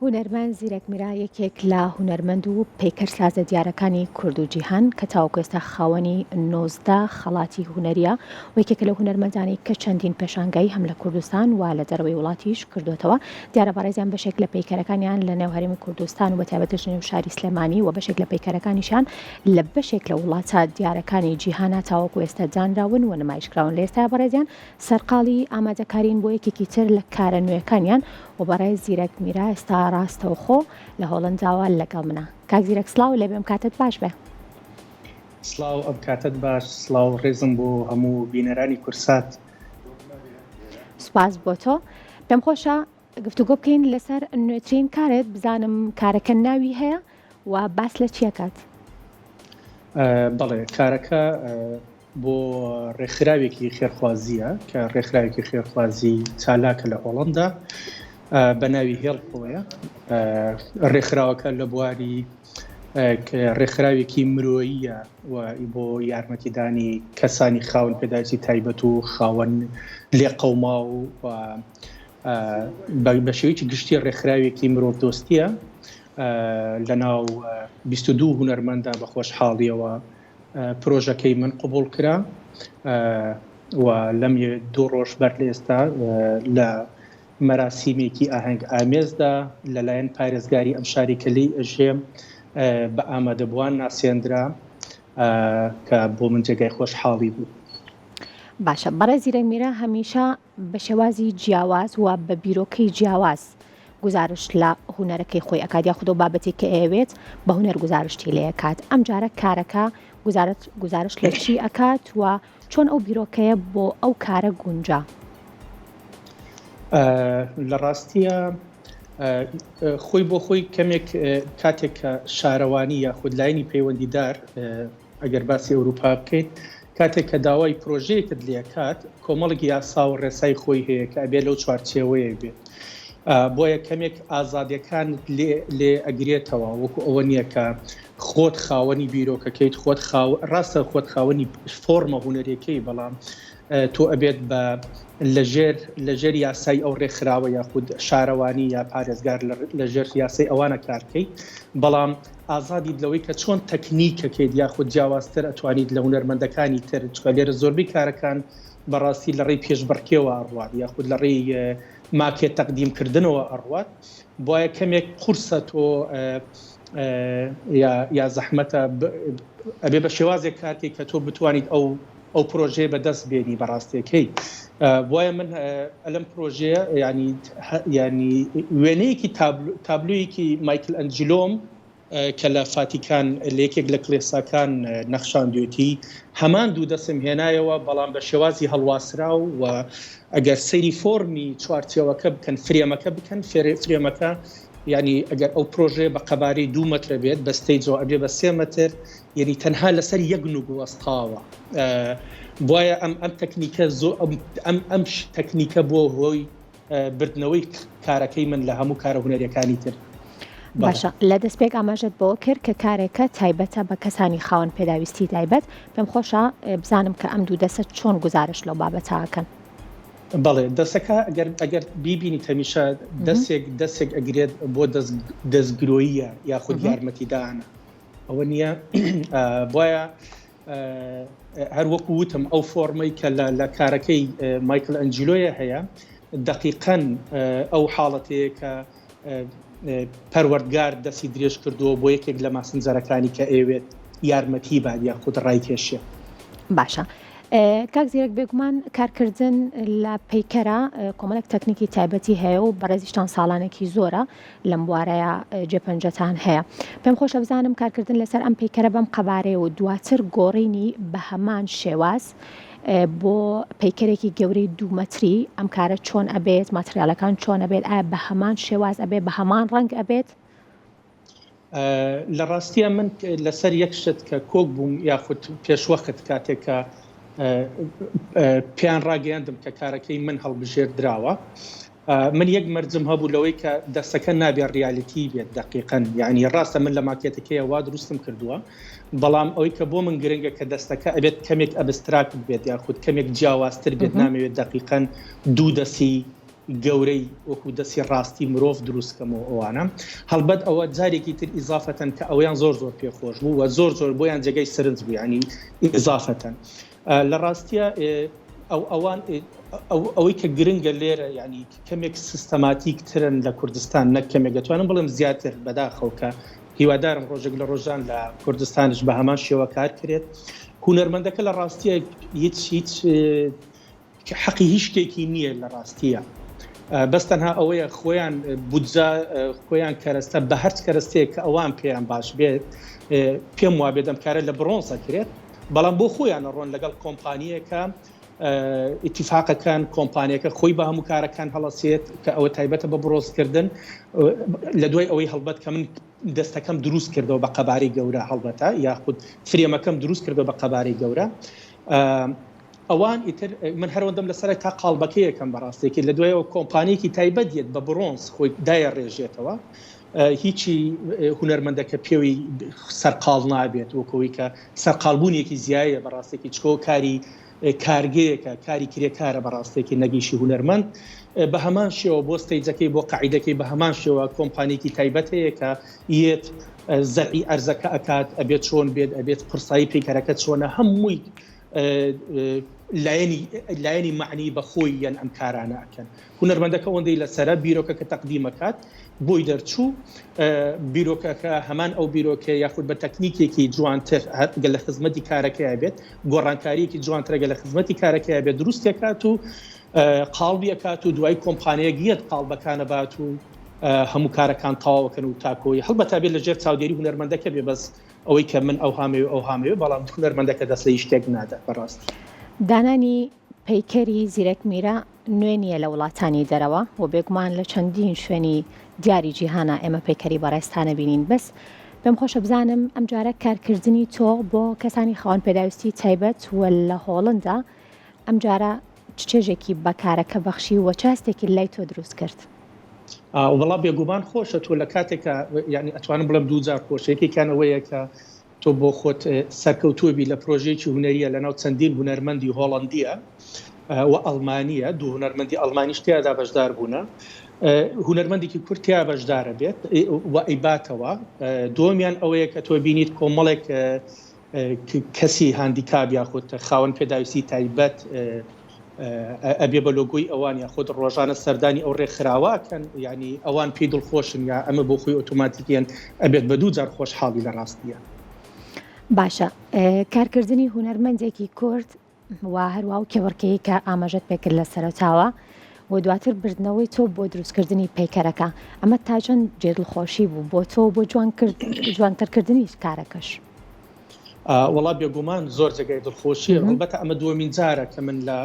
هونەرمەند زیرەک میرا یەکێک لە هونەرمەند و پەیکەرسازە دیارەکانی کورد و جیهان کە تاوەکو ئێستا خاوەنی 19 خەڵاتی هونەریە و یەکێکە لەو هونەرمەندانەی کە چەندین پێشانگای هەم لە کوردستان و لە دەرەوەی وڵاتیش کردوێتەوە. دیارە بەڕێزیان بەشێک لە پەیکەرەکانیان لە نێو هەرێمی کوردستان و بەتایبەتیش لە نێو شاری سلێمانی و بەشێک لە پەیکەرەکانیشیان لە بەشێک لە وڵاتە دیارەکانی جیهانا تاوەکو ئێستا دانراون و نمایشکراون. لە ئێستایا بەڕێزیان سەرقاڵی ئامادەکارین بۆ یەکێکی تر لە کارە نوێکانیان و بەڕێز زیرەک میرا ئێستا ڕاستەوخۆ لە هۆڵەنداوە لەگەڵ منە. کاک زیرەک سڵاو لێبێ ئەم کاتەت باش بێ. سڵاو ئەم کاتەت باش سڵاو ڕێزم بۆ هەموو بینەرانی کورسات. سوپاس بۆ تۆ. پێم خۆشە گفتوگۆ بکەین لەسەر نوێترین کارت بزانم کارەکە ناوی هەیە و باس لە چیە کات؟ بەڵێ کارەکە بۆ ڕێکخراوێکی خێرخوازیە کە ڕێکخراوێکی خێرخوازی چالاکە لە هۆڵندا بە ناوی هێڵپۆیە ڕێکخراوەکە لە بواری ڕێکخراوێکی مرۆییە و بۆ یارمەتیدانی کەسانی خاوەن پێداویستی تایبەت و خاوەن لێقەوماو و بە شێوەیەکی گشتی ڕێکخراوێکی مرۆڤدۆستیە لە ناو 22 هونەرمەندا بە خۆشحاڵیەوە پرۆژەکەی من قبوڵ کرا و لەم دوو ڕۆژ بەر لە ئێستا لە مەراسیمێکی ئاهەنگ ئامێزدا لەلایەن پارێزگاری ئەم شاری کە لێی ئەژێم بە ئامادەبووان ناسێندرا کە بۆ من جێگای خۆشحاڵی بوو. باشە بەڕێز زیرەک میرە هەمیشە بە شێوازی جیاواز و بە بیرۆکەی جیاواز گوزارشت لە هونەرەکەی خۆی ئەکات یاخود ئەو بابەتێک کە ئەیەوێت بە هونەر گوزارشتی لێ ئەکات ئەم جارە کارەکە گوزارت گوزارشت لە چی ئەکات و چۆن ئەو بیرۆکەیە بۆ ئەو کارە گونجا؟ لە ڕاستیە خۆی بۆ خۆی کەمێک کاتێک کە شارەوانی یاخود لاینی پەیوەندیدار ئەگەر باسی ئەوروپا بکەیت کاتێک کە داوای پرۆژەیەکت لێکات کۆمەڵێک یاسا و ڕێسای خۆی هەیە کە ئەبێ لەو چوارچێوەیە بێت بۆیە کەمێک ئازادیەکانت لێ لێ ئەگرێتەوە وەکو ئەوە نییە کە خۆت خاوەنی بیرۆکەکەیت خۆت خاو ڕاستە خۆت خاوەنی فۆرمە هونەریەکەی بەڵام تۆ ئەبێت بە لەژێر لەژێر یاسای ئەو ڕێکخراوە یاخود شارەوانی یا پارێزگار لەژێر یاسای ئەوانە کارکەیت بەڵام ئازادیت لەوەی کە چۆن تەکنیکەکەیت یاخود جیاوازتر ئەتوانیت لە هونەرمەندەکانی تر چکە لێرە زۆربەی کارەکان بەڕاستی لە ڕێی پێشبڕکێوە ئەڕوات یاخود لە ڕێی ماکێت تەقدیم کردنەوە ئەڕوات بۆیە کەمێک قورسە تۆ یا زەحمەتە ئەبێ بە شێوازێک کارکەی کە تۆ بتوانیت ئەو ئەو پرۆژەیە بەدەست بێنی بەڕاستیەکەی بۆیە من ئەلم پرۆژەیە ینی ینی وێنەیەکی تابلویەکی مایکل ئەنجلۆم کە لە فاتیکان لە یەکێک لە کڵێساکان نەخشاندوێتی، هەمان دوو دەستم هێنایەوە، بەڵام بە شێوازی هەڵواسراو و ئەگەر سەیری فۆرمی چوارچێوەکە بکەن، فرێمەکە بکەن، فرێمەکە یانی ئەگەر ئەو پرۆژەیە بە قەبارەی دوو مەترە بێت، بە ستەیجەوە ئەبێ بە سێ مەتر، یانی تەنها لەسەر یەک نوک وەستاوە. بۆیە ئەم ئەم تەکنیکە زۆ ئەم ئەم تەکنیکە بووە هۆی بردنەوەی کارەکەی من لە هەموو کارە هونەریەکانی تر. باشە لە دەستپێک ئاماژەت بەوە کرد کە کارێکە تایبەتە بە کەسانی خاوەن پێداویستی تایبەت، پێم خۆشە بزانم کە ئەم دوو دەسە چۆن گوزارشت لەو بابەتە ئەکەن؟ بەڵێ دەسەکە ئەگەر ئەگەر بیبینیت هەمیشە دەسێک دەسێک ئەگرێت بۆ دەست دەستگرۆییە یاخود یارمەتیدانە ئەوە نییە بۆیە هەر وەکو وتم ئەو فۆرمەی کە لە کارەکەی مایکل ئەنجیلۆیە هەیە دەقیقەن ئەو حاڵەتەیە کە پەروەردگار دەستی درێژ کردووە بۆ یەکێک لە ماسنجەرەکانی کە ئەیەوێت یارمەتی بات یاخود ڕایکێشێ. باشە کاک زیرەک بێگومان کارکردن لە پەیکەرە کۆمەڵێک تەکنیکی تایبەتی هەیە و بەڕێزیشتان ساڵانێکی زۆرە لەم بوارەیا جێ پەنجەتان هەیە. پێم خۆشە بزانم کارکردن لەسەر ئەم پەیکەرە بەم قەبارەیە و دواتر گۆڕینی بە هەمان شێواز بۆ پەیکەرێکی گەورەی دوو مەتری ئەم کارە چۆن ئەبێت ماتریالەکان چۆن ئەبێت ئایا بە هەمان شێواز ئەبێت بە هەمان ڕەنگ ئەبێت؟ لە ڕاستیە من لەسەر یەک شت کە کۆک بووم یاخود پێشوەخت کاتێک کە پێیان ڕاگەیاندم کە کارەکەی من هەڵبژێردراوە من یەک مەرجم هەبوو لەوەی کە دەستەکە نابێ ڕیالیتی بێت دەقیقەن یعنی ڕاستە من لە ماکێتەکەیە وا دروستم کردووە بەڵام ئەوەی کە بۆ من گرنگە کە دەستەکە ئەبێت کەمێک ئەبستراکت بێت یاخود کەمێک جیاوازتر بێت نامەوێت دەقیقەن دوو دەسی. گەورەی وەکو دەستی ڕاستی مرۆڤ دروست کەمەوە ئەوانە هەڵبەت ئەوە جارێکی تر ئیزافەتەن کە ئەویان زۆر زۆر پێخۆش بوو و زۆر زۆر بۆیان جێگەی سەرنج بوو ینی ئیزافەتەن لە ڕاستیە ئەو ئەوان ئەوەی کە گرنگە لێرە ینی کەمێک سیستەماتیک ترن لە کوردستان نەک کەمێک دەتوانم بڵێم زیاتر بەداخەوە کە هیوادارم ڕۆژێک لە ڕۆژان لە کوردستانش بە هەمان شێوە کار کرێت هونەرمەندەکە لە ڕاستیە هیچ هیچ حەقی هیچ شتێکی نییە لە ڕاستیە بەس تەنها ئەوەیە خۆیان بودجە خۆیان کەرەستە بە هەرچ کەرەستەیەک کە ئەوان پێیان باش بێت پێم وابێت ئەم کارە لە بڕۆنز ئەکرێت بەڵام بۆ خۆیان ڕۆن لەگەڵ کۆمپانیەکە ئیتیفاقەکان کۆمپانیەکە خۆی بە هەموو کارەکان هەڵەسێت کە ئەوە تایبەتە بە بڕۆزکردن لە دوای ئەوەی هەڵبەت کە من دەستەکەم دروست کردەوە بە قەبارەی گەورە هەڵبەتە یاخود فرێمەکەم دروست کردەوە بە قەبارەی گەورە ئەوان ئیتر من هەرەوەندەم لەسەر تا قاڵبەکەیەکەم بەڕاستێکی لە دوایەوە کۆمپانیەکی تایبەت یەت بە بڕۆنز خۆی دایە ڕێژێتەوە هیچی هونەرمەندەکە پێوی سەرقاڵ نابێت وەکەوەی کە سەرقاڵبوونێکی زیایە بەڕاستێکی چکۆ کاری کارگەیەکە کاری کرێکارە بەڕاستێکی نەگیشی هونەرمەند بە هەمان شێوە بۆ stage ەکەی بۆ قاعدەکەی بە هەمان شێوە کۆمپانیکی تایبەت هەیە کە یەت زەرعی ئەرزەکە ئەکات ئەبێت چۆن بێت ئەبێت قورسایی پەیکەرەکە چۆنە هەمووی لایەنی لایەنی مەعنی بە خۆی یان ئەم کارانە ئەکەن هونەرمەندەکە ئەوەندەی لەسەرە بیرۆکەکە تەقدیمەکات بۆی دەرچوو بیرۆکەکە هەمان ئەو بیرۆکە یاخود بە تەکنیکێکی جوانتر گەل لە خزمەتی کارەکەی بێت گۆڕانکاریەکی جوانترەگە لە خزمەتی کارەکەی بێت دروستێکات و قاڵبیەکات و دوای کۆمپانیەک یەت قاڵبەکانە بات و هەموو کارەکان تەواوەکەن و تاکۆی هەڵبەتا بێت لە ژێر چاودێری هونەرمەندەکە بێ بەس ئەوەی کە من ئەوهامەوێ ئەوهامەوێ بەڵام هونەرمەندەکە دەست لە هیچ شتێک نادات بەڕاستی. دانانی پەیکەری زیرەک میرە نوێ نییە لە وڵاتانی دەرەوە و بێگومان لە چەندین شوێنی دیاری جیهانا ئێمە پەیکەری بەڕێزتان ئەبینین بەس پێم خۆشە بزانم ئەمجارە کارکردنی تۆ بۆ کەسانی خاوەن پێداویستی تایبەت و لە هۆڵندا ئەمجارە چ چێژێکی بە کارەکە بەخشی و چ هەستێکی لای تۆ دروست کرد؟ وەڵا بێگومان خۆشە تۆ لە کاتێکا یعنی ئەتوانم بڵێم دوو جار خۆشە یەکێکیان ئەوەیە کە تۆ بۆ خۆت سەرکەوتووە بی لە پرۆژەیەکی هونەریە لەناو چەندین هونەرمەندی هۆڵەندیە و ئەڵمانیە دوو هونەرمەندی ئەڵمانیش تیادا بەشدار بوونە هونەرمەندێکی کورد تیا بەشدارە بێت و ئەیباتەوە دووەمیان ئەوەیە کە تۆ بینیت کۆمەڵێک کەسی handicap یاخود خاوەن پێداویستی تایبەت ئەبێ بە لۆگۆی ئەوان یاخود ڕۆژانە سەردانی ئەو ڕێکخراوە کەن ینی ئەوان پێی دڵخۆشن یا ئەمە بۆ خۆی ئۆتۆماتیکیان ئەبێت بە دوو جار خۆشحاڵی لە ڕاستیە. باشە کارکردنی هونەرمەندێکی کورد و هەروا ئەو کێبڕکێی کە ئاماژەت پێکرد لە سەرەتاوە و دواتر بردنەوەی تۆ بۆ دروستکردنی پەیکەرەکە ئەمە تا چەند جێ دڵخۆشی بوو بۆ تۆ بۆ جوان کرد جوانترکردنی کارەکەش؟ وەڵا بێگومان زۆر جێگای دڵخۆشیە هەڵبەتە ئەمە دووەمین جارە کە من لە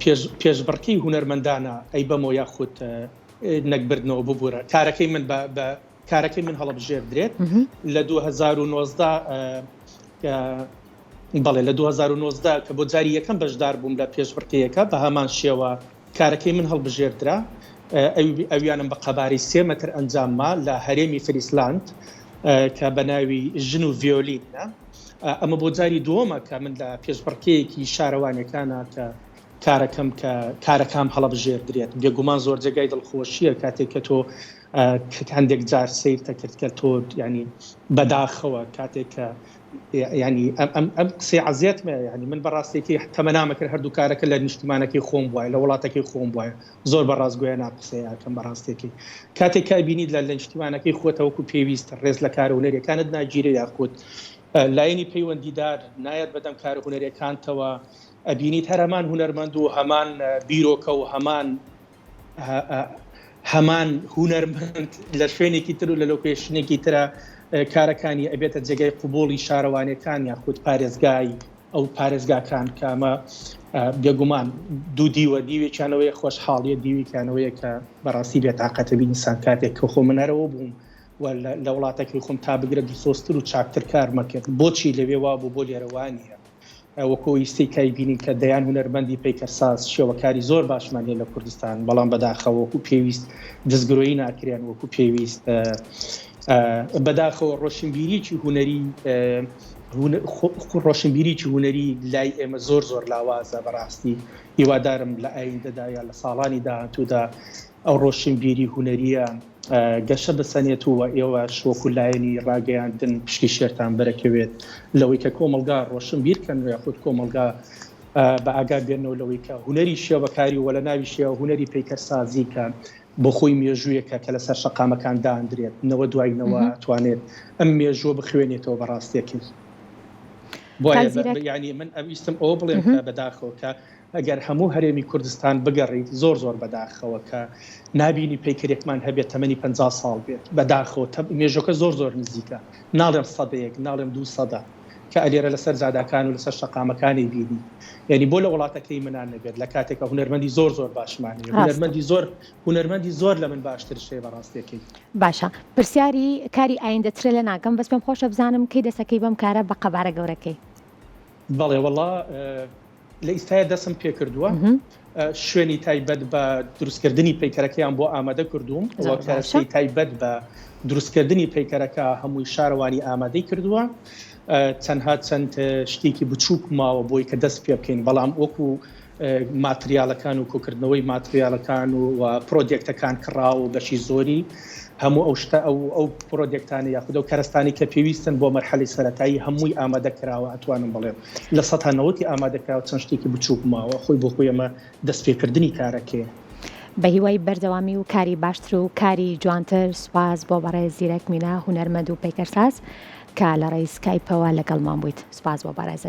پێش پێشبڕکێی هونەرمەندانە ئەیبەمەوە یاخود نەک بردنەوە ببورە کارەکەی من بە کارەکەی من هەڵەبژێردرێت لە 2019 کە بەڵێ لە 2019 کە بۆ جاری یەکەم بەشدار بووم لە پێشبڕکێیەکە بە هەمان شێوە کارەکەی من هەڵبژێردرا ئەویانم بە قەبارەی سێ مەتر ئەنجام ما لە هەرێمی فریسلاند کە بە ناوی ژن و ڤیۆلینە ئەمە بۆ جاری دووەمە کە من لە پێشبڕکێیەکی شارەوانیەکانە کە کارەکەم کە کارەکام هەڵەبژێردرێت بێگومان زۆر جێگای دڵخۆشیە کاتێک کە تۆ هەندێک جار سیر دەکرد کە تۆ ینی بەداخەوە کاتێک کە ینی ئەم ئەم قسەی عەزیەتمە ینی من بەڕاستێکی تەمەنامەکرد هەردوو کارەکە لە نیشتیمانەکەی خۆم وایە لە وڵاتەکەی خۆم وایە زۆر بە ڕاستگۆیانە قسەیەکەم بەڕاستێکی کاتێک کە بینیت لە نیشتیمانەکەی خۆتە وەکو پێویست ڕێز لە کارە هونەریەکانت ناگیرێ یاخود لایەنی پەیوەندیدار نایەت بەدەم کارە هونەریەکانتەوە ئەبینیت هەر هەمان هونەرمەند و هەمان بیرۆکە و هەمان هەمان هونەرمەند لە شوێنێکی تر و لە location ێکی ترە کارەکانی ئەبێتە جێگای قوبوڵی شارەوانەکان یاخود پارێزگای ئەو پارێزگاکان کە ئەمە بێگومان دوو دیوە دیوێکیانەوەی خۆشحاڵیە دیوێکیانەوەیە کە بەڕاستی بێتاقەتە بی ئینسان کاتێک کە خۆ من هەرەوە بووم و لە وڵاتەکەی خۆم تا بگرە دڵسۆزتر و چاکتر کارمە کرد بۆچی لەوێ وابوو بۆ لێرە وانییە وەکو ئیستەی کای بینین کە دەیان هونەرمەندی پەیکەرساز شێوەکاری زۆر باشمان هەیە لە کوردستان بەڵام بەداخەوە وەکو پێویست دەستگرۆیی ناکرێن وەکو پێویست بەداخەوە ڕۆشنبیریی هونەری. ڕۆشنبیریی هونەری لای ئێمە زۆر زۆر لاوازە بەڕاستی هیوادارم لە ئایندەدا یا لە ساڵانی داهاتوودا ئەو ڕۆشنبیری هونەریە گەشە بسەنێت و ئێوەش وەکو لایەنی ڕاگەیاندن پشکی شێرتان بەرەکەوێت لەوەی کە کۆمەڵگا ڕۆشنبیر کەن و یاخود کۆمەڵگا بە ئاگا بێنەوە لەوەی کە هونەری شێوەکاری و لە ناوی شێوە هونەری پەیکەرسازی کە بۆ خۆی مێژوویەکە کە لەسەر شەقامەکان داندرێت نەوە دوای نەوە توانێت ئەم مێژووە بخوێنێتەوە بە ڕاستیەکەی. یعنی من ئەویستم ئەوە بڵێم کە بەداخەوە کە ئەگەر هەموو هەرێمی کوردستان بگەڕیت زۆر زۆر بەداخەوە کە نابینی پەیکەرێکمان هەبێت تەمەنی 50 ساڵ بێت بەداخەوە مێژەکە زۆر زۆر نزیکە ناڵێم سەدەیەک ناڵێم دوو سەدە کە ئەلێرە لەسەر جاداکان و لەسەر شەقامەکانی بینی یعنی بۆ لە وڵاتەکەی منان نەبێت لە کاتێکە هونەرمەندی زۆر زۆر باشمان هەیە هونەرمەندی زۆر هونەرمەندی زۆر لە من باشتر شەیە بەڕاستیەکەی. باشە پرسیاری کاری ئایندە ترێ لە ناکەم بەس پێم خۆشە بزانم کەی دەسەکەی بەم کارە بە قەبارە گەورەکەی. بەڵێ وەڵا لە ئیستایا دەسم پێکردووە شوێنی تایبەت بە دروستکردنی پەیکەرەکەیان بۆ ئامادە کردووم کەرەسەی تایبەت بە دروستکردنی پەیکەرەکە هەمووی شارەوانی ئامادەی کردووە چەندها چەند شتێکی بچووک ماوە بۆی کە دەست پێ بکەین بەڵام وەکو ماتریالەکان و کۆکردنەوەی ماتریالەکان و پرۆدێکتەکان کڕاوە و بەشی زۆری هەموو ئەو شتە ئەو ئەو پرۆدێکتانە یاخود ئەو کەرەستانی کە پێویستن بۆ مەرحەلەی سەرەتایی هەمووی ئامادە کراوە ئەتوانم بڵێم 90% ئامادە کراوە چەند شتێکی بچووک ماوە خۆی بۆ خۆی ئەمە دەستپێکردنی کارەکەیە. بە هیوای بەردەوامی و کاری باشتر و کاری جوانتر سوپاس بۆ بەڕێز زیرەک مینا هونەرمەند و پەیکەرساز کە لە ڕێی سکایپەوە لەگەڵمان بوویت سوپاس بۆ بەڕێزت.